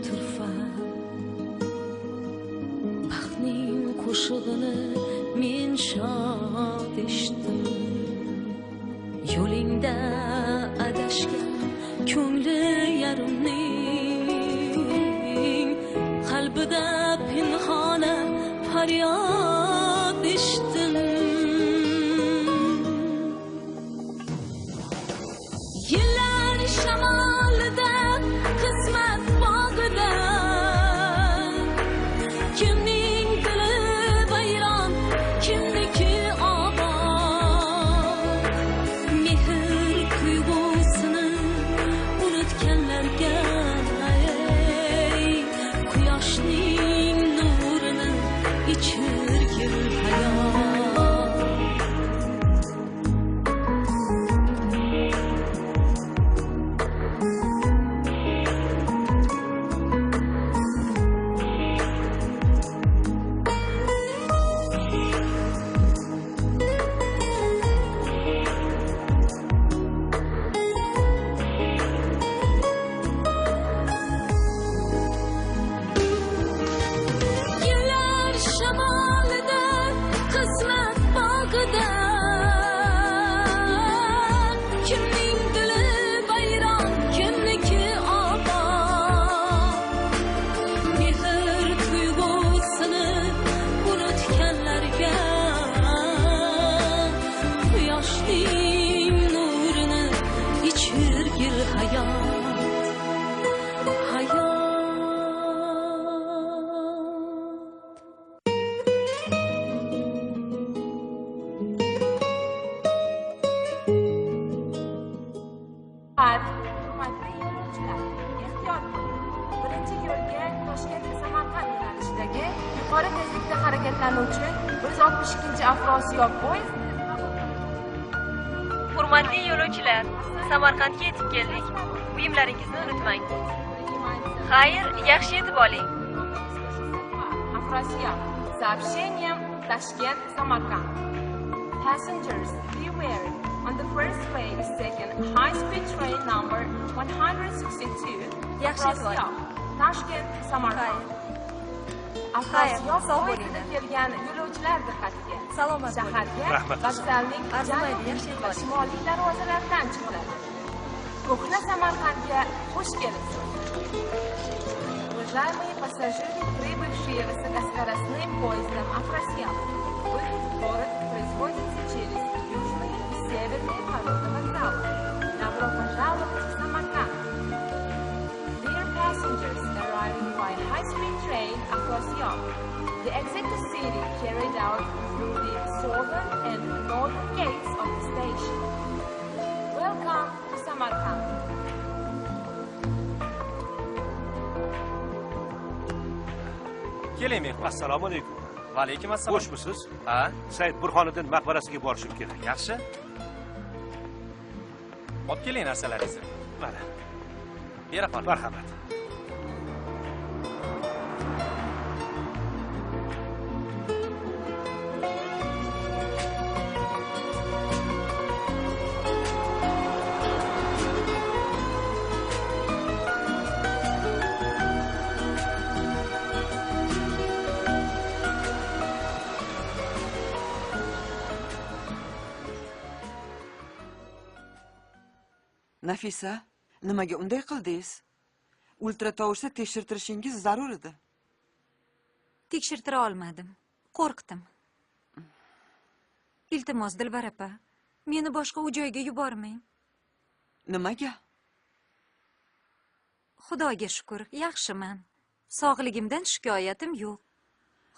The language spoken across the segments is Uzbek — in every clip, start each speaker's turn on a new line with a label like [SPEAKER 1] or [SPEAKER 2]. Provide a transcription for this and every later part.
[SPEAKER 1] turfa. Baxtning qo'shig'ini men shod eshitdim. Yo'lingda adashgan ko'ngli yarimning qalbida pinhona faryod eshitdim. Yillar shamolida, qismat bog'ida, kimning dili vayron, kimniki obod. Mehr tuyg'usini unutganlarga ey, quyoshning nurini ichirgin hayot. Yillar shamolida, qismat bog'ida, kimning dili vayron, kimniki obod. Mehr tuyg'usini unutganlarga quyoshning nurini ichirgil hayot, hayot.
[SPEAKER 2] Hurmatli yo'lovchilar, ehtiyot bo'ling. Birinchi yo'lga Toshkent Samarqand yo'nalishidagi yuqori tezlikda harakatlanuvchi 162 Afrosiyob poyezdi.
[SPEAKER 3] Hurmatli yo'lovchilar, Samarqandga yetib keldik. Buyumlaringizni unutmang. Xayr, yaxshi yetib oling.
[SPEAKER 2] Afrosiyob. Сообщением Tashkent Samarkand. Passengers, beware. On the first way is taken high-speed train number 162
[SPEAKER 3] Yaxshi yetib oling.
[SPEAKER 2] Afrosiyob, Tashkent Samarkand. Afrosiyob
[SPEAKER 3] Sog'
[SPEAKER 2] poyezdida
[SPEAKER 3] bo'linglar.
[SPEAKER 2] Kelgan yo'lovchilar diqqatiga.
[SPEAKER 3] Salomat bo'ling.
[SPEAKER 2] Shaharga
[SPEAKER 4] Rahmat.
[SPEAKER 2] Vokzalning
[SPEAKER 3] Arzimaydi,
[SPEAKER 2] janubiy
[SPEAKER 3] yaxshi yetib
[SPEAKER 2] va
[SPEAKER 3] oling.
[SPEAKER 2] Shimoliy darvozalaridan chiqiladi. Ko'hna Samarqandga xush kelibsiz. Уважаемые пассажиры, прибывшие высокоскоростным поездом Афросиаб, выход в город производится через южные и северные ворота вокзала. Добро пожаловать в Самарканд! Dear passengers arriving by high-speed train Afrosiyob, the exit to city carried out through the southern and northern gates of the station. Welcome to Samarkand.
[SPEAKER 5] Keling, mehmon.
[SPEAKER 4] Assalomu alaykum.
[SPEAKER 5] Va alaykum assalom.
[SPEAKER 4] Bo'shmisiz?
[SPEAKER 5] Ha.
[SPEAKER 4] Said Burhoniddin maqbarasiga borishim kerak.
[SPEAKER 5] Yaxshi, olib keling narsalaringizni.
[SPEAKER 4] Mana.
[SPEAKER 5] Bera qoling.
[SPEAKER 4] Marhamat.
[SPEAKER 6] Nafisa, nimaga unday qildingiz? Ultratovushda tekshirtirishingiz zarur edi.
[SPEAKER 7] Tekshirtira olmadim, qo'rqdim. Iltimos, Dilbar opa, meni boshqa u joyga yubormang.
[SPEAKER 6] Nimaga?
[SPEAKER 7] Xudoga shukur, yaxshiman. Sog'ligimdan shikoyatim yo'q.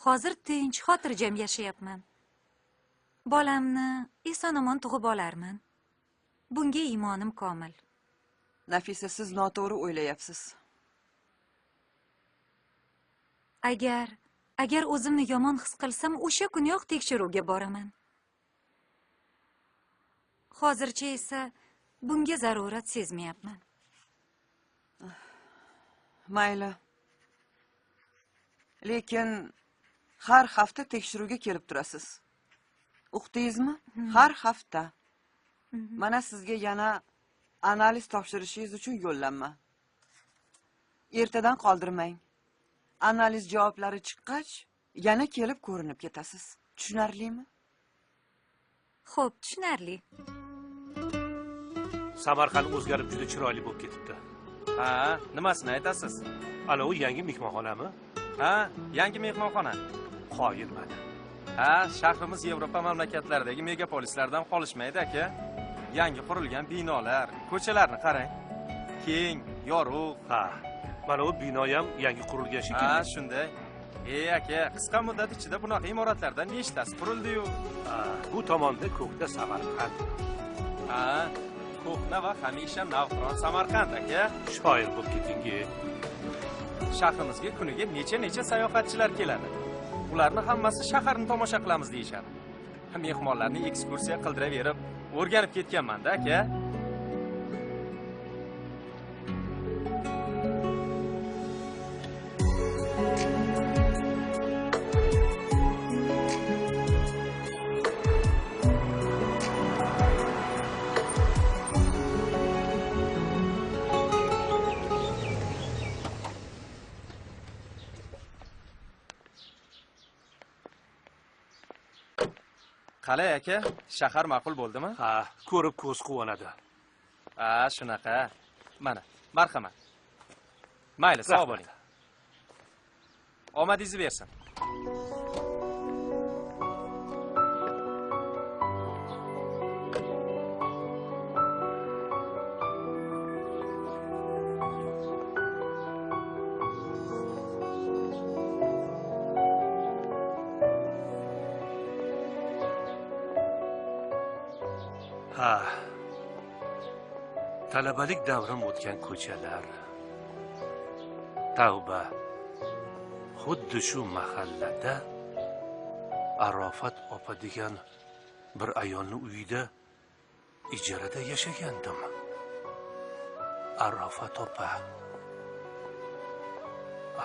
[SPEAKER 7] Hozir tinch, xotirjam yashayapman. Bolamni eson omon tug'ib olarman. Bunga iymonim komil.
[SPEAKER 6] Nafisa, siz noto'g'ri o'ylayapsiz.
[SPEAKER 7] Agar o'zimni yomon his qilsam, o'sha kuniyoq tekshiruvga boraman. Hozircha esa bunga zarurat sezmayapman.
[SPEAKER 6] Mayli. Lekin har hafta tekshiruvga kelib turasiz. Uqdingizmi? Har hafta. Mana sizga yana analiz topshirishingiz uchun yo'llanma. Ertadan qoldirmang. Analiz javoblari chiqqach, yana kelib ko'rinib ketasiz. Tushunarlimi?
[SPEAKER 7] Xo'p, tushunarli.
[SPEAKER 4] Samarqand o'zgarib juda chiroyli bo'lib ketibdi.
[SPEAKER 5] Ha, nimasini aytasiz?
[SPEAKER 4] Ana u yangi mehmonxonami?
[SPEAKER 5] Ha, yangi mehmonxona.
[SPEAKER 4] Qoyilman.
[SPEAKER 5] Ha, shahrimiz Yevropa mamlakatlaridagi megapolislardan qolishmaydi, aka. Yangi qurilgan binolar, ko'chalarni qarang. Keng, yorug'.
[SPEAKER 4] Ha, mana u bino ham yangi qurilgan shekilli.
[SPEAKER 5] Ha, shunday. Ey aka, qisqa muddat ichida bunaqa imoratlardan nechtasi qurildi-yu.
[SPEAKER 4] Ha, bu tomonda ko'kda Samarqand.
[SPEAKER 5] Ha, ko'hna va hamisha navqiron Samarqand, aka.
[SPEAKER 4] Shoir bo'lib ketingi.
[SPEAKER 5] Shahrimizga kuniga necha-necha sayohatchilar keladi. Ularni hammasi shaharni tomosha qilamiz deyishadi. Mehmonlarni ekskursiya qildiraverib, o'rganib ketganman-da, aka. Qalay aka, shahar ma'qul bo'ldimi?
[SPEAKER 4] Ha, ko'rib ko'z quvonadi.
[SPEAKER 5] Ha, shunaqa. Mana, marhamat. Mayli, sog' bo'ling. Omadingizni bersin.
[SPEAKER 4] Ha, talabalik davrim o'tgan ko'chalar. Tavba, xuddi shu mahallada Arofat opa degan bir ayolning uyida ijarada yashagandim. Arofat opa.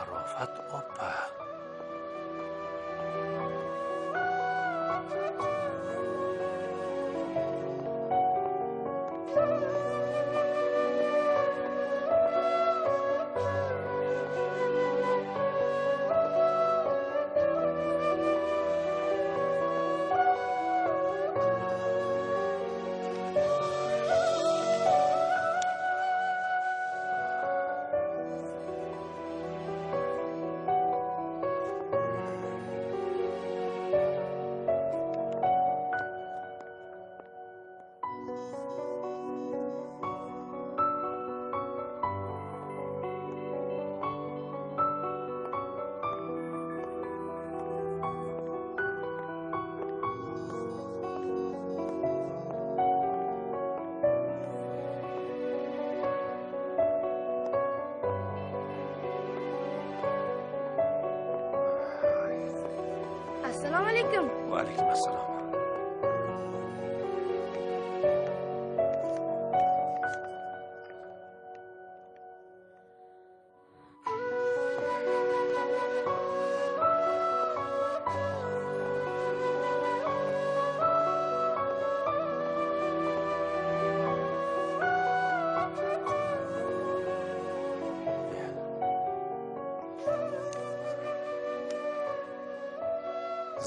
[SPEAKER 4] Arofat opa.
[SPEAKER 8] Assalomu alaykum.
[SPEAKER 4] Va alaykum assalom.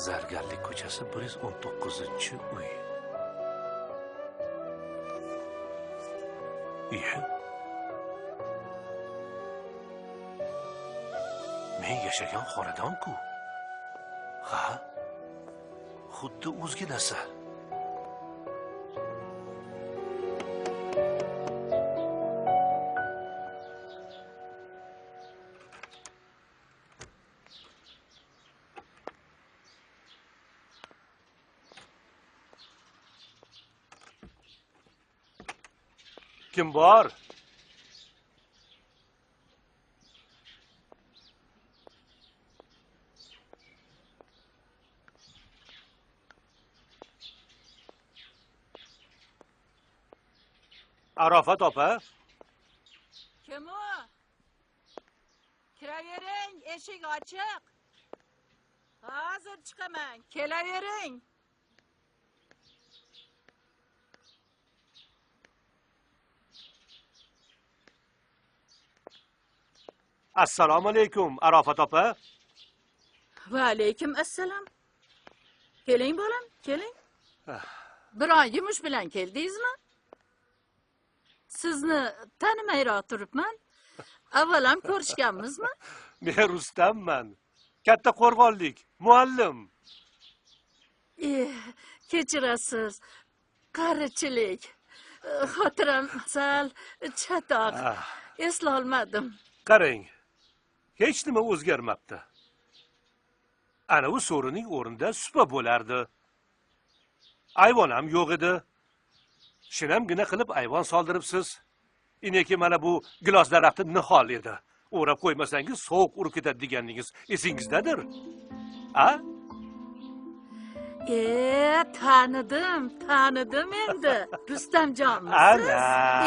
[SPEAKER 4] Zargarlik ko'chasi 119-uy. Men yashagan xonadon-ku. Ha? Xuddi o'zginasi. Kim bor? Arofat opa.
[SPEAKER 9] Kim o? Kiravering, eshik ochiq. Hozir chiqaman, kelavering.
[SPEAKER 4] Assalomu alaykum, Arofat opa.
[SPEAKER 9] Va alaykum assalom. Keling bolam, keling. Biron yumush bilan keldingizmi? Sizni tanimayroq turibman. Avval ham ko'rishganmizmi?
[SPEAKER 4] Men Rustamman. Katta qo'rg'onlik, muallim.
[SPEAKER 9] Kechirasiz. Qarichilik. Xotiram sal chatoq. Eslolmadim.
[SPEAKER 4] Qarang, hech nima o'zgarmabdi. Ana u so'rining o'rnida supa bo'lardi. Ayvon ham yo'q edi. Shinamgina qilib ayvon soldiribsiz. Ineki mana bu gilos daraxti nihol edi. O'rab qo'ymasangiz sovuq urib ketadi deganingiz esingizdadir? A?
[SPEAKER 9] Tanidim endi. Rustamjonmisiz?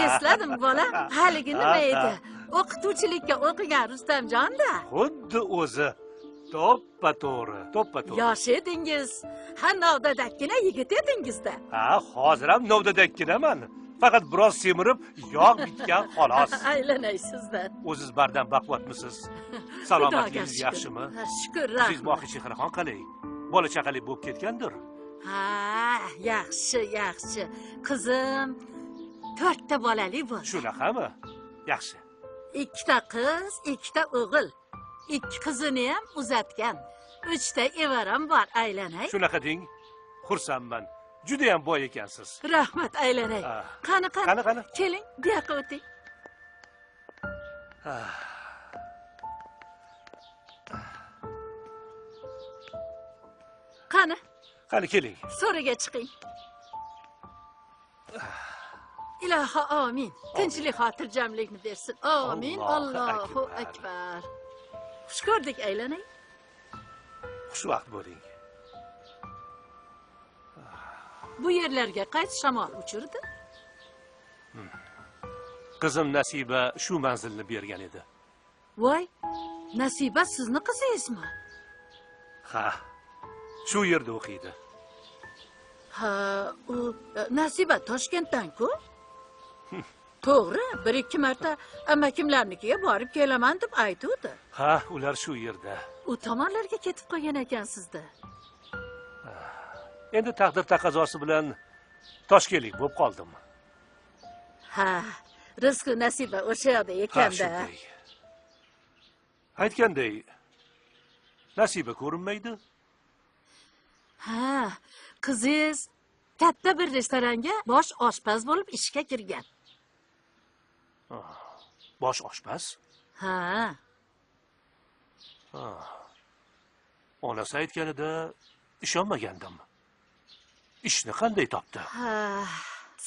[SPEAKER 9] Esladim bolam. Haligi nima edi? O'qituvchilikka o'qigan Rustamjon-da.
[SPEAKER 4] Xuddi o'zi. To'ppa to'g'ri, to'ppa to'g'ri.
[SPEAKER 9] Yosh edingiz. Ha, novdadakkina yigit edingizda.
[SPEAKER 4] Ha, hozir ham novdadakkinaman. Faqat biroz semirib, yog' bitgan xolos.
[SPEAKER 9] Aylanay sizdan.
[SPEAKER 4] O'ziz bardam baquvvatmisiz? Salomatligingiz yaxshimi?
[SPEAKER 9] Shukr,
[SPEAKER 4] rahmat. Siz Mohichehraxon qalay? Bola chaqali bo'lib ketgandir.
[SPEAKER 9] Ha, yaxshi, yaxshi. Qizim 4 ta bolali bo'ldi.
[SPEAKER 4] Shunaqami? Yaxshi.
[SPEAKER 9] 2 ta qiz, 2 ta o'g'il. 2 qizini ham uzatgan. 3 ta evaram bor, aylanay.
[SPEAKER 4] Shunaqa deng. Xursandman. Juda ham boy ekansiz.
[SPEAKER 9] Rahmat, aylanay. Qani, qani. Qani. Keling, bu yoqqa o'ting. Qani.
[SPEAKER 4] Qani keling.
[SPEAKER 9] So'riga chiqing. Ilohi amin. Tinchlik, xotirjamlikni bersin. Amin. Allohu akbar. Xush ko'rdik, aylanay.
[SPEAKER 4] Xushvaqt bo'ling.
[SPEAKER 9] Bu yerlarga qaysi shamol uchirdi?
[SPEAKER 4] Qizim Nasiba shu manzilni bergan edi.
[SPEAKER 9] Voy, Nasiba sizni qizingizmi?
[SPEAKER 4] Ha, shu yerda o'qiydi.
[SPEAKER 9] Ha, u Nasiba Toshkentdan-ku? To'g'ri, 1-2 marta amakimlarnikiga borib kelaman deb aytuvdi.
[SPEAKER 4] Ha, ular shu yerda.
[SPEAKER 9] U tomonlarga ketib qolgan ekansizda.
[SPEAKER 4] Endi taqdir taqozosi bilan Toshkentlik bo'lib qoldim.
[SPEAKER 9] Ha, rizqi nasiba o'sha yoqda ekanda.
[SPEAKER 4] Aytganday, Nasiba ko'rinmaydi.
[SPEAKER 9] Ha, qizingiz katta bir restoranga bosh oshpaz bo'lib ishga kirgan.
[SPEAKER 4] Bosh oshpaz?
[SPEAKER 9] Ha.
[SPEAKER 4] Onasi aytganida ishonmagandim. Ishni qanday topdi?
[SPEAKER 9] Ha,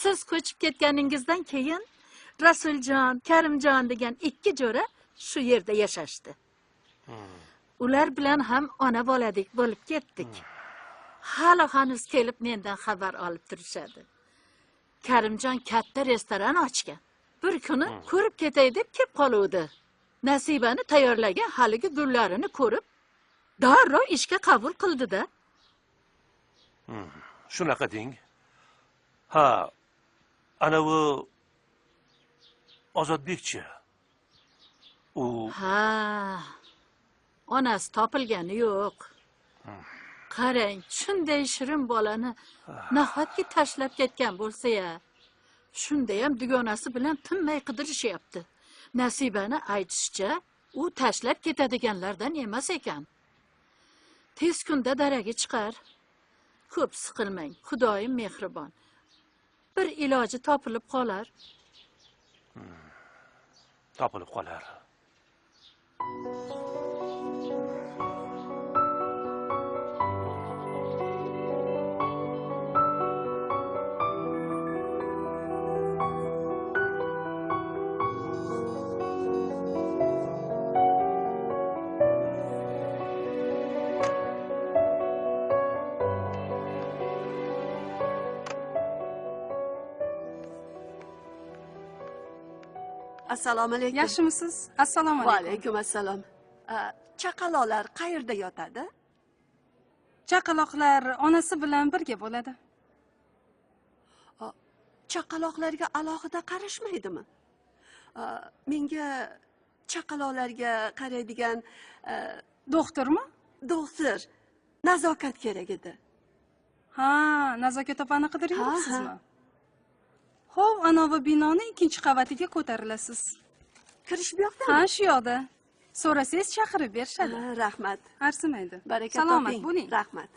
[SPEAKER 9] siz ko'chib ketganingizdan keyin Rasuljon, Karimjon degan 2 jo'ra shu yerda yashashdi. Ular bilan ham ona boladek bo'lib ketdik. Hali hanuz kelib mendan xabar olib turishadi. Karimjon katta restoran ochgan. Bir kuni ko'rib ketay deb kelib qoluvdi. Nasibani tayyorlagan haligi gullarini ko'rib, darrov ishga qabul qildi-da.
[SPEAKER 4] Shunaqa deng. Ha, ana u Ozodbekchi. U
[SPEAKER 9] ha, onasi topilgani yo'q. Qarang, shunday shirin bolani nahotki tashlab ketgan bo'lsa-ya. Shundayam dugonasi bilan tinmay qidirishyapti. Nasibani aytishicha, u tashlab ketadiganlardan emas ekan. Tez kunda daragi chiqar. Ko'p siqilmang, Xudoyim mehribon. Bir iloji topilib qolar.
[SPEAKER 4] Topilib qolar.
[SPEAKER 6] Assalomu alaykum.
[SPEAKER 8] Yaxshimisiz? Assalomu alaykum.
[SPEAKER 6] Va alaykum assalom. Chaqaloqlar qayerda yotadi?
[SPEAKER 8] Chaqaloqlar onasi bilan birga bo'ladi.
[SPEAKER 6] Chaqaloqlarga alohida qarashmaydimi? Menga
[SPEAKER 10] Chaqaloqlarga qaraydigan
[SPEAKER 8] doktormi?
[SPEAKER 10] Doktor. Nazokat kerak edi.
[SPEAKER 8] Ha, Nazokat opani qidirib yuribsizmi? Xo'p, anavi binoni ikkinchi qavatiga ko'tarilasiz.
[SPEAKER 10] Kirish bu yoqdami?
[SPEAKER 8] Ha, shu yoqda. So'rasangiz chaqirib berishadi.
[SPEAKER 10] Rahmat.
[SPEAKER 8] Arzimaydi.
[SPEAKER 10] Baraka
[SPEAKER 8] Salomat
[SPEAKER 10] toping.
[SPEAKER 8] Bo'ling.
[SPEAKER 10] Rahmat.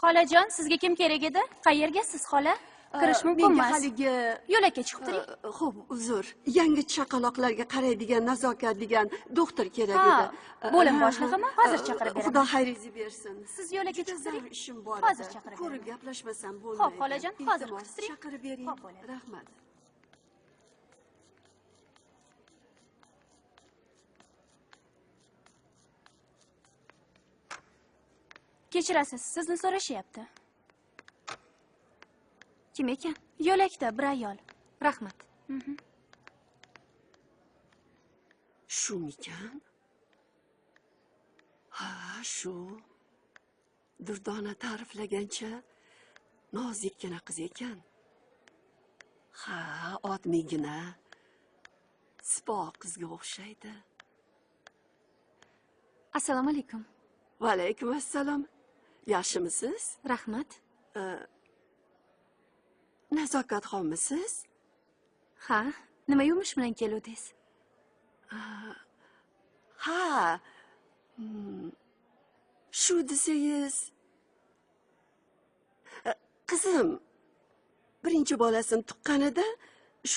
[SPEAKER 3] Xolajon, sizga kim kerak edi? Qayergasiz, xola? Kirish mumkin emas.
[SPEAKER 10] Menga haligi
[SPEAKER 3] yo'lakka chiqib turing.
[SPEAKER 10] Xo'p, uzr. Yangi chaqaloqlarga qaraydigan Nazokat degan doktor kerak edi.
[SPEAKER 3] Bo'lim boshlig'imi? Hozir chaqirib beraman.
[SPEAKER 10] Xudo xayringizni bersin.
[SPEAKER 3] Siz yo'lakka chiqib turing.
[SPEAKER 10] Ishim bor.
[SPEAKER 3] Hozir chaqirib beraman.
[SPEAKER 10] Ko'rib gaplashmasam bo'lmaydi.
[SPEAKER 3] Xo'p, xolajon, hozir kutib turing.
[SPEAKER 10] Chaqirib bering. Rahmat.
[SPEAKER 3] Kechirasiz, sizni so'rashyapti.
[SPEAKER 7] Kim ekan?
[SPEAKER 3] Yo'lakda bir ayol.
[SPEAKER 7] Rahmat.
[SPEAKER 10] Shumikan? Ha, shu. Durdona ta'riflagancha nozikkina qiz ekan. Ha, odmigina. Sipo qizga o'xshaydi.
[SPEAKER 7] Assalomu alaykum.
[SPEAKER 10] Va alaykum assalom. Yaxshimisiz?
[SPEAKER 7] Rahmat.
[SPEAKER 10] Nazokatxonmisiz?
[SPEAKER 7] Ha, nima yumush bilan keluvdingiz?
[SPEAKER 10] Ha. Shu desangiz. Qizim birinchi bolasini tuqqanida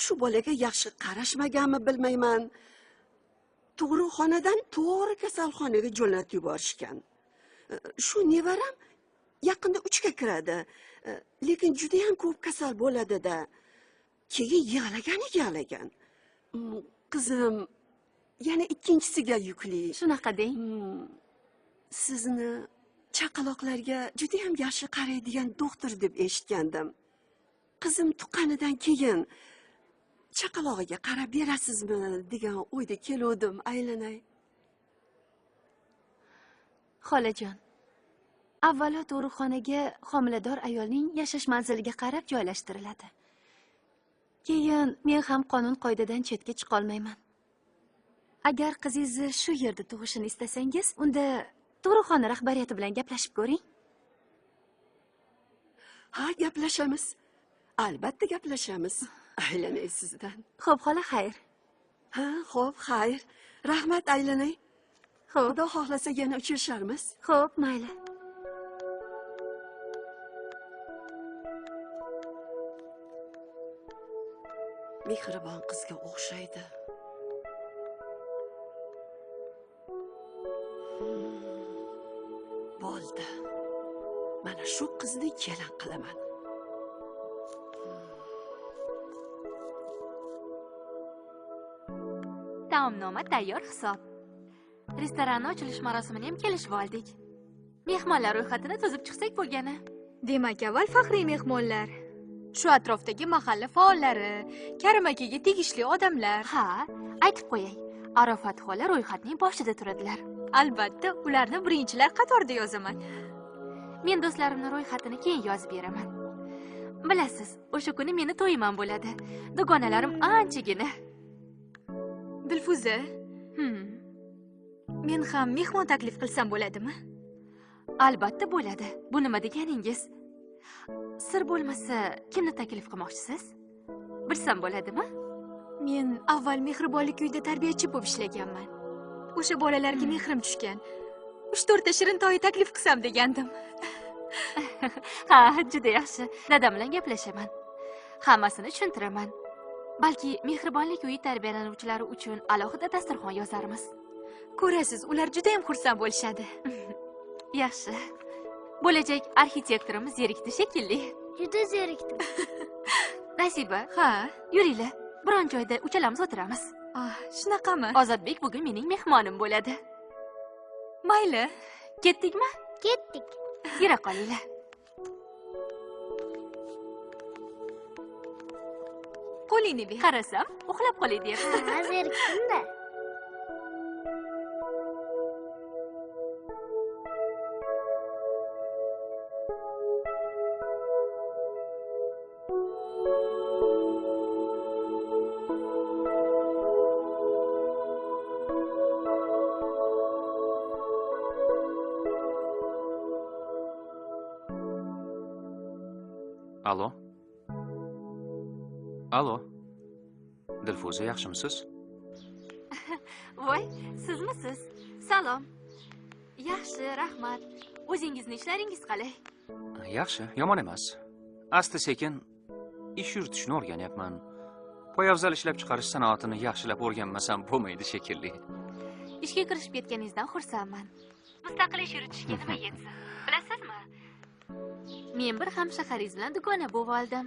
[SPEAKER 10] shu bolaga yaxshi qarashmaganmi bilmayman. Tug'ruqxonadan to'g'ri kasalxonaga jo'natib yuborishgan. Shu nevaram yaqinda 3ga kiradi. Lekin juda ham ko'p kasal bo'ladi-da. Keyin yig'lagan. Qizim yana ikkinchisiga yukli.
[SPEAKER 7] Shunaqa deng.
[SPEAKER 10] Sizni chaqaloqlarga juda ham yaxshi qaraydigan doktor deb eshitgandim. Qizim tuqqanidan keyin chaqalog'iga qarab berasizmi degan o'yda keluvdim, aylanay.
[SPEAKER 7] Xolajon, avvalo tug'ruqxonaga homilador ayolning yashash manziliga qarab joylashtiriladi. Keyin men ham qonun qoidadan chetga chiqa olmayman. Agar qizingizni shu yerda tug'ishini istasangiz, unda tug'ruqxona rahbariyati bilan gaplashib ko'ring.
[SPEAKER 10] Ha, gaplashamiz. Albatta gaplashamiz. Aylanay sizdan.
[SPEAKER 7] Xo'p, xola, xayr.
[SPEAKER 10] Ha, xo'p, xayr. Rahmat, aylanay.
[SPEAKER 7] Xo'p.
[SPEAKER 10] Xudo xohlasa yana uchrasharmiz.
[SPEAKER 7] Xo'p, mayli.
[SPEAKER 10] Mehribon qizga o'xshaydi. Bo'ldi. Mana shu qizni kelin qilaman.
[SPEAKER 3] Taomnoma tayyor hisob. Restoranni ochilish marosimini ham kelishib oldik. Mehmonlar ro'yxatini tuzib chiqsak bo'lgani.
[SPEAKER 11] Demak, avval faxriy mehmonlar, shu atrofdagi mahalla faollari, Karim akaga tegishli odamlar.
[SPEAKER 3] Ha, aytib qo'yay. Arafat xola ro'yxatning boshida turadilar.
[SPEAKER 11] Albatta, ularni birinchilar qatorida yozaman.
[SPEAKER 3] Men do'stlarimni ro'yxatini keyin yozib beraman. Bilasiz, o'sha kuni meni to'yim ham bo'ladi. Dugonalarim anchagina.
[SPEAKER 11] Dilfuza, men ham mehmon taklif qilsam bo'ladimi?
[SPEAKER 3] Albatta bo'ladi. Bu nima deganingiz? Sir bo'lmasa, kimni taklif qilmoqchisiz? Bilsam bo'ladimi?
[SPEAKER 11] Men avval mehribonlik uyida tarbiyachi bo'lib ishlaganman. O'sha bolalarga mehrim tushgan. 3-4 ta shirin toyi taklif qilsam degandim.
[SPEAKER 3] Ha, juda yaxshi. Dadam bilan gaplashaman. Hammasini tushuntiraman. Balki mehribonlik uyi tarbiyalanuvchilari uchun alohida dasturxon yozarmiz.
[SPEAKER 11] Ko'rasiz, ular juda ham xursand bo'lishadi.
[SPEAKER 3] Yaxshi. Bo'lajak arxitektorimiz zerikdi shekilli.
[SPEAKER 12] Juda zerikdim.
[SPEAKER 3] Nasiba.
[SPEAKER 11] Ha,
[SPEAKER 3] yuringlar. Biron joyda uchalamiz o'tiramiz.
[SPEAKER 11] Ah, shunaqami?
[SPEAKER 3] Ozodbek bugun mening mehmonim bo'ladi.
[SPEAKER 11] Mayli.
[SPEAKER 3] Ketdikmi?
[SPEAKER 12] Ketdik.
[SPEAKER 3] Yura qolinglar.
[SPEAKER 11] Qo'lingni ber.
[SPEAKER 3] Qarasam, uxlab qolay deyapti.
[SPEAKER 12] Ha, zerikdim-da.
[SPEAKER 13] Alo. Alo. Dilfuza, yaxshimisiz?
[SPEAKER 3] Voy, sizmisiz? Salom. Yaxshi, rahmat. O'zingizni ishlaringiz qalay?
[SPEAKER 13] Yaxshi, yomon emas. Asta-sekin ish yuritishni o'rganyapman. Poyabzal ishlab chiqarish sanoatini yaxshilab o'rganmasam bo'lmaydi shekilli.
[SPEAKER 3] Ishga kirishib ketganingizdan xursandman. Mustaqil ish yuritishga nima yetsin? Bilasizmi? Men bir hamshaharingiz bilan dugona bo'lib oldim.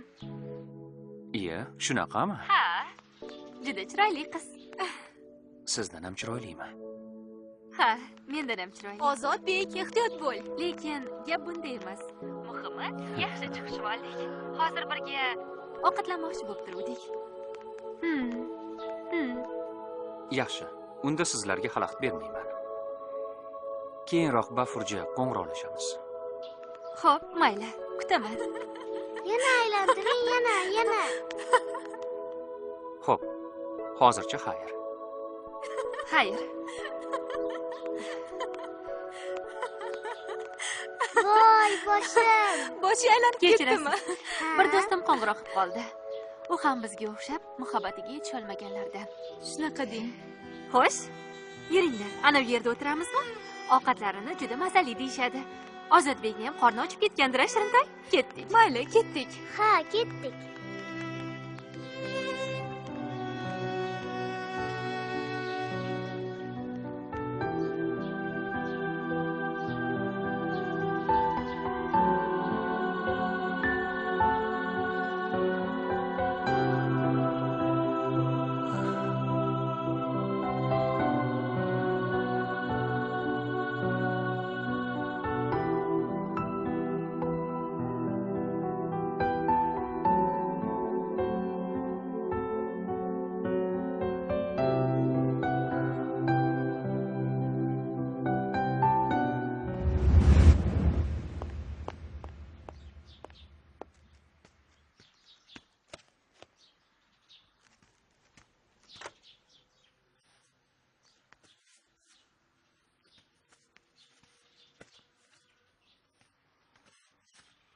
[SPEAKER 13] Iya, shunaqami?
[SPEAKER 3] Ha. Juda chiroyli qiz.
[SPEAKER 13] Sizdan ham chiroylimi?
[SPEAKER 3] Ha, mendan ham chiroyli.
[SPEAKER 11] Ozodbek, ehtiyot bo'l.
[SPEAKER 3] Lekin gap bunda emas. Muhimi, yaxshi chiqishib oldik. Hozir birga ovqatlanmoqchi bo'lib turuvdik.
[SPEAKER 13] Yaxshi, unda sizlarga xalaqit bermayman. Keyinroq bafurja qo'ng'iroqlashamiz.
[SPEAKER 3] Xo'p, mayli, kutaman.
[SPEAKER 12] Yana aylantiring, yana, yana.
[SPEAKER 13] Xo'p, hozircha xayr.
[SPEAKER 3] Xayr.
[SPEAKER 12] Voy, boshim.
[SPEAKER 11] Boshi aylanib ketdimi?
[SPEAKER 3] Bir do'stim qo'ng'iroq qilib qoldi. U ham bizga o'xshab muhabbatiga yetisha olmaganlardan.
[SPEAKER 11] Shunaqa deng.
[SPEAKER 3] Xo'sh, yuringlar, ana u yerda o'tiramizmi? Ovqatlarini juda mazali deyishadi. Ozodbekni ham qorni ochib ketgandir, Shirintoy. Ketdik.
[SPEAKER 11] Mayli, ketdik.
[SPEAKER 12] Ha, ketdik.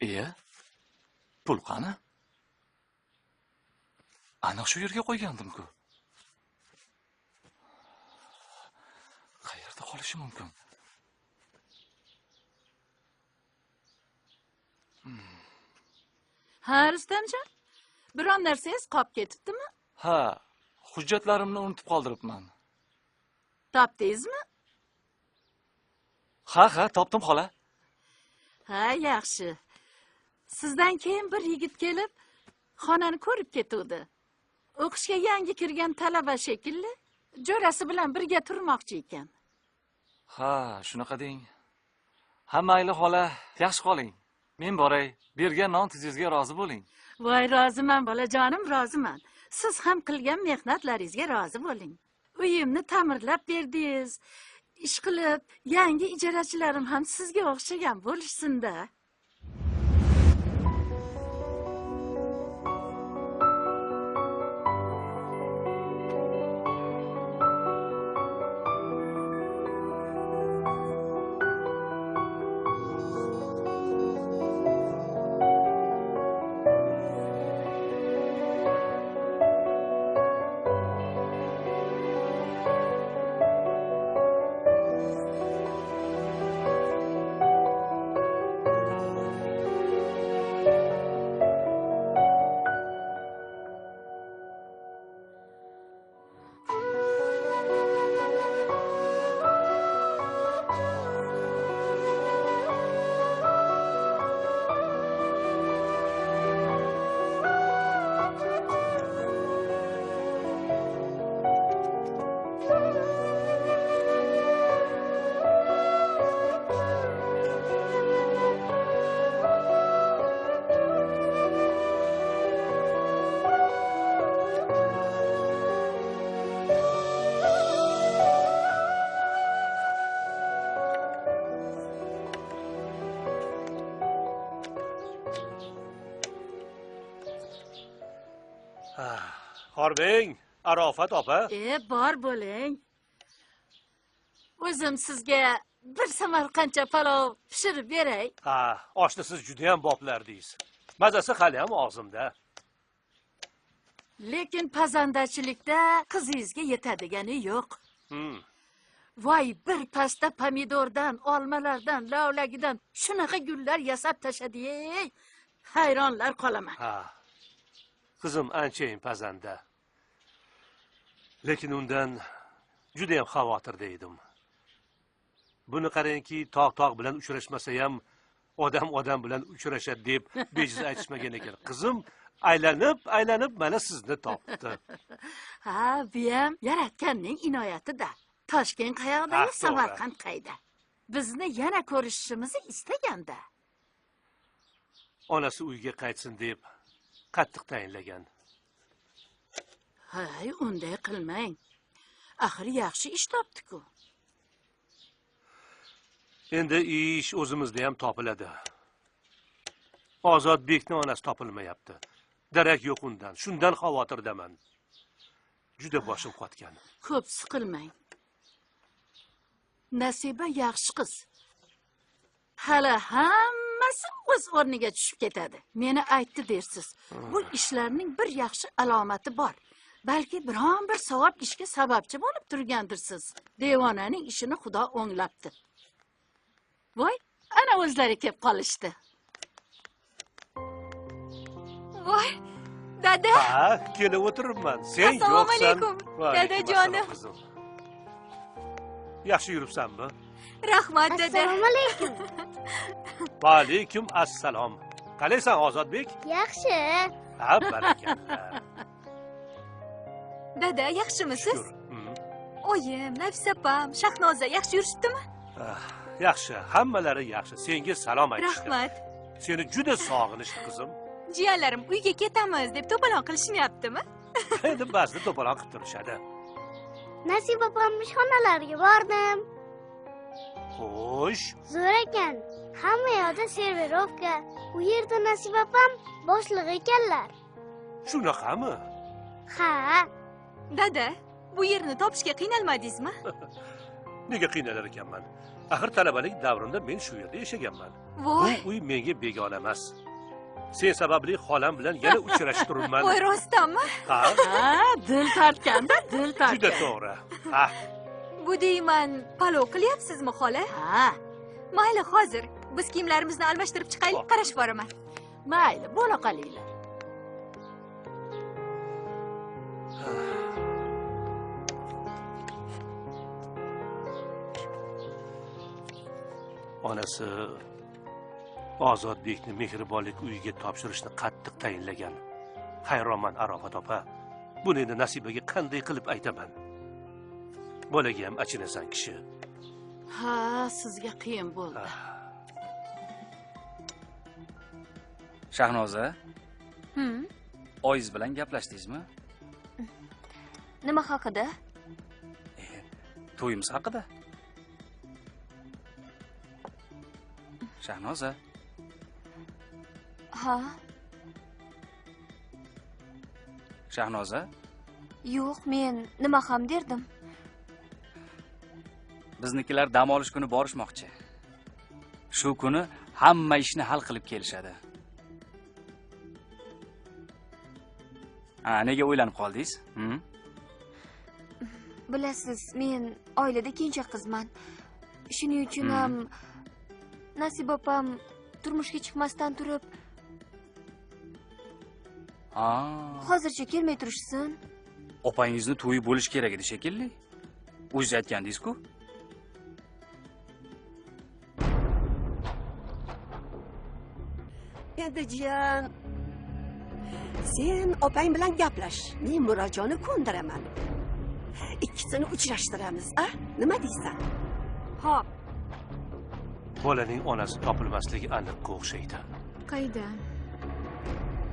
[SPEAKER 14] Iya, pul qani? Aniq shu yerga qo'ygandim-ku. Qayerda qolishi mumkin?
[SPEAKER 9] Ha, Rustamjon, biron narsangiz qolib ketibdimi?
[SPEAKER 14] Ha, hujjatlarimni unutib qoldiribman.
[SPEAKER 9] Topdingizmi?
[SPEAKER 14] Ha, ha, topdim xola.
[SPEAKER 9] Ha, yaxshi. Sizdan keyin bir yigit kelib, xonani ko'rib ketuvdi. O'qishga yangi kirgan talaba shekilli, jo'rasi bilan birga turmoqchi ekan.
[SPEAKER 14] Ha, shunaqa deng. Ha, mayli xola, yaxshi qoling. Men boray, bergan non tuzingizga rozi bo'ling.
[SPEAKER 9] Voy, roziman bolajonim, roziman. Siz ham qilgan mehnatlaringizga rozi bo'ling. Uyimni ta'mirlab berdingiz. Ish qilib, yangi ijarachilarim ham sizga o'xshagan bo'lishsin-da.
[SPEAKER 4] Hormang, Arofat opa.
[SPEAKER 9] Bor bo'ling. O'zim sizga bir samarqandcha palov pishirib beray.
[SPEAKER 4] Ha, oshni siz juda ham boplardingiz. Mazasi hali ham og'zimda.
[SPEAKER 9] Lekin pazandachilikda qizingizga yetadigani yo'q. Voy, bir pasta pomidordan, olmalardan, lavlagidan shunaqa gullar yasab tashadi-ey. Hayronlar qolaman.
[SPEAKER 4] Ha. Qizim anchayin pazanda. Lekin undan juda ham xavotirda edim. Buni qarangki, tog' bilan uchrashmasa ham odam odam bilan uchrashadi deb bejiz aytishmagan ekan. Qizim aylanib mana sizni topdi.
[SPEAKER 9] Ha, bu ham yaratganning inoyati-da. Toshkent qayoqda, Samarqand qayda. Bizni yana ko'rishishimizni istaganda.
[SPEAKER 4] Onasi uyga qaytsin deb qattiq tayinlagan.
[SPEAKER 9] Hay, unday qilmang. Axir yaxshi ish topdi-ku.
[SPEAKER 4] Endi ish o'zimizda ham topiladi. Ozodbekning onasi topilmayapti. Darak yo'q undan. Shundan xavotirdaman. Juda boshim qotgan.
[SPEAKER 9] Ko'p siqilmang. Nasiba yaxshi qiz. Hali hammasi o'z o'rniga tushib ketadi. Meni aytdi dersiz. Bu ishlarning bir yaxshi alomati bor. Balki biron bir savob ishga sababchi bo'lib turgandirsiz. Devonaning ishini Xudo o'nglabdi. Voy, ana o'zlari kelib qolishdi.
[SPEAKER 11] Voy, dada.
[SPEAKER 4] Ha, kelib o'tiribman. Sen yo'qsan.
[SPEAKER 11] Assalomu alaykum, dadajonim.
[SPEAKER 4] Yaxshi yuribsanmi?
[SPEAKER 11] Rahmat, dada.
[SPEAKER 12] Assalomu alaykum.
[SPEAKER 4] Va alaykum assalom. Qalaysan, Ozodbek?
[SPEAKER 12] Yaxshi.
[SPEAKER 4] Ha, barakalla.
[SPEAKER 11] Dada, yaxshimisiz? Oyim, Nafisa opam, Shahnoza yaxshi yurishibdimi?
[SPEAKER 4] Yaxshi, hammalari yaxshi. Senga salom aytishdi.
[SPEAKER 11] Rahmat.
[SPEAKER 4] Seni juda sog'inishdi, qizim.
[SPEAKER 11] Jiyanlarim uyga ketamiz deb to'polon qilishmayaptimi?
[SPEAKER 4] Endi ba'zida to'polon qilib turishadi.
[SPEAKER 12] Nasiba opam ishxonalariga bordim.
[SPEAKER 4] Xo'sh.
[SPEAKER 12] Zo'r ekan. Hamma yoqda servirovka. U yerda Nasiba opam boshlig'i ekanlar.
[SPEAKER 4] Shunaqami?
[SPEAKER 12] Ha.
[SPEAKER 11] Dada, bu yerni topishga qiynalmadingizmi?
[SPEAKER 4] Nega qiynalar ekanman? Axir talabalik davrimda men shu yerda yashaganman. Bu uy menga begona emas. Sen sababli xolam bilan yana uchrashib turibman.
[SPEAKER 11] Voy, rostdanmi?
[SPEAKER 4] Ha,
[SPEAKER 9] dil tortganda, dil tortgan.
[SPEAKER 4] Juda to'g'ri. Ha.
[SPEAKER 11] Bu deyman, palov qilyapsizmi, xola?
[SPEAKER 9] Ha.
[SPEAKER 11] Mayli, hozir biz kiyimlarimizni almashtirib chiqaylik, qarashib boraman.
[SPEAKER 9] Mayli, bo'la qolinglar.
[SPEAKER 4] Onasi Ozodbekni mehribonlik uyiga topshirishni qattiq tayinlagan. Hayronman, Arofat opa. Buni endi Nasibaga qanday qilib aytaman? Bolaga ham achinasan kishi.
[SPEAKER 9] Ha, sizga qiyin bo'ldi.
[SPEAKER 15] Shahnoza? Oyingiz bilan gaplashdingizmi?
[SPEAKER 3] Nima haqida?
[SPEAKER 15] To'yimiz haqida. Shahnoza.
[SPEAKER 3] Ha.
[SPEAKER 15] Shahnoza?
[SPEAKER 3] Yo'q, men nima ham derdim?
[SPEAKER 15] Biznikilar dam olish kuni borishmoqchi. Shu kuni hamma ishni hal qilib kelishadi. Ha, nega o'ylanib qoldingiz?
[SPEAKER 3] Bilasiz, men oilada kenja qizman. Shuning uchun ham Nasiba opam turmushga chiqmasdan turib hozircha kelmay turishsin.
[SPEAKER 15] Opangizni to'yi bo'lish kerak edi shekilli. O'zingiz aytgandingiz-ku.
[SPEAKER 10] Endi jiyan, sen opang bilan gaplash. Men Murojonni ko'ndiraman. Ikkisini uchrashtiramiz, a? Nima deysan?
[SPEAKER 11] Xo'p.
[SPEAKER 4] Bolaning onasi topilmasligi aniqqa o'xshaydi.
[SPEAKER 11] Qayda?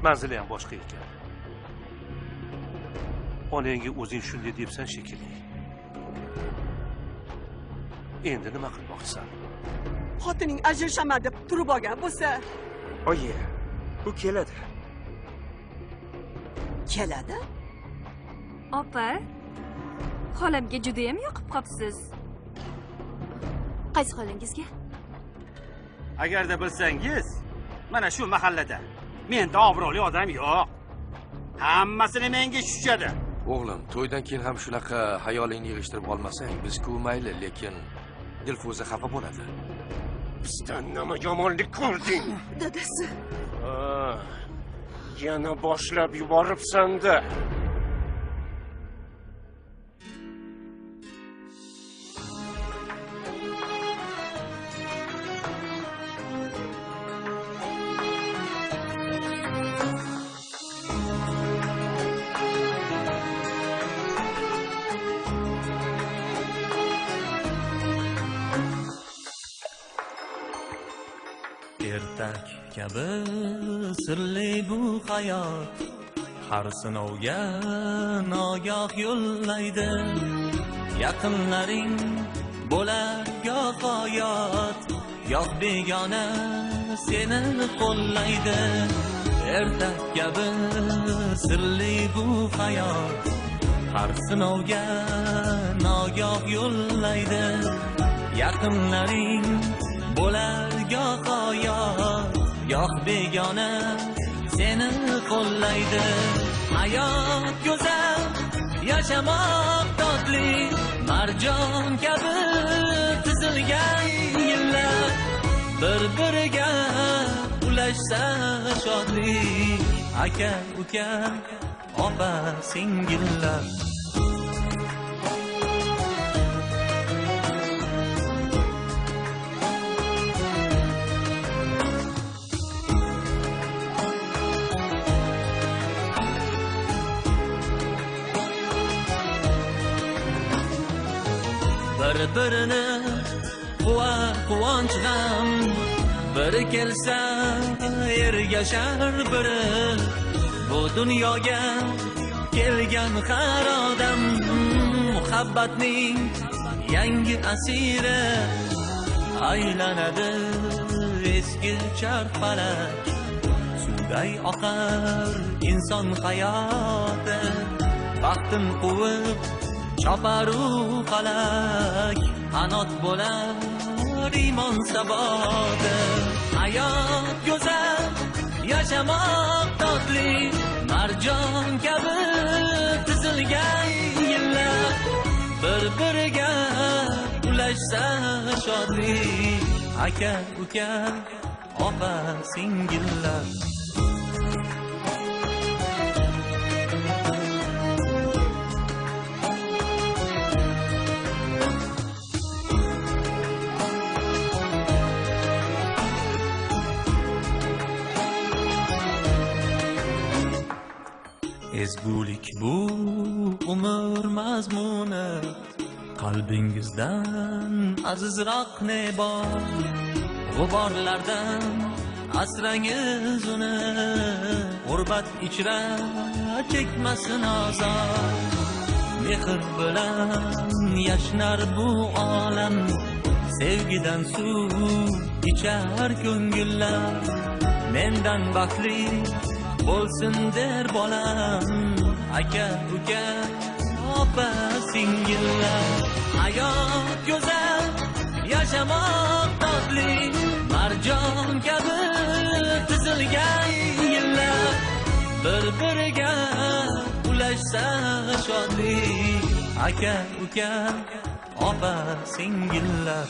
[SPEAKER 4] Manzili ham boshqa ekan. Onangga o'zing shunday debsan shekilli. Endi nima qilmoqchisan?
[SPEAKER 10] Xotining ajrashaman deb turib olgan bo'lsa.
[SPEAKER 5] Oyi, u keladi.
[SPEAKER 10] Keladi.
[SPEAKER 11] Opa, xolamga juda ham yoqib qopsiz.
[SPEAKER 7] Qaysi xolangizga?
[SPEAKER 16] Agarda bilsangiz, mana shu mahallada menda obro'li odam yo'q. Hammasini menga tushadi.
[SPEAKER 17] O'g'lim, to'ydan keyin ham shunaqa hayolingni yig'ishtirib olmasang, biz-ku mayli, lekin Dilfuza xafa bo'ladi.
[SPEAKER 18] Bizdan nima yomonlik ko'rding?
[SPEAKER 10] Dadasi.
[SPEAKER 18] Yana boshlab yuboribsan-da.
[SPEAKER 19] Ertak kabi sirli bu hayot, har sinovga nogoh yo'llaydi. Yaqinlaring bo'lar goh oyot, goh begona seni qo'llaydi. Ertak kabi sirli bu hayot, har sinovga nogoh yo'llaydi. Yaqinlaring bo'lar goh oyot, goh begona seni qo'llaydi. Hayot go'zal, yashamoq totli, marjon kabi tizilgan yillar bir-biriga ulashsa shodlik. Aka, uka, opa, singillar. Bir-birini quvonch g'am, biri kelsa ergashar biri. Bu dunyoga kelgan har odam muhabbatning yangi asiri. Aylanadi eski charxpalak, suvday oqar inson hayoti. Baxtin quvib choparu falak, qanot bo'lar iymon saboti. Hayot go'zal, yashamoq totli, marjon kabi tizilgan yillar bir-biriga ulashsa shodlik. Aka, uka, opa, singillar. Ezgulik bu umr mazmuni, qalbingizdan azizroq ne bor? G'uborlardan asrangiz uni, g'urbat ichra chekmasin azor. Mehr bilan yashnar bu olam, sevgidan suv ichar ko'ngillar. Mendan baxtli bo'lsin der bolam, aka, uka, opa, singillar. Hayot go'zal, yashamoq totli, marjon kabi tizilgan yillar bir-biriga ulashsa shodlik. Aka, uka, opa, singillar.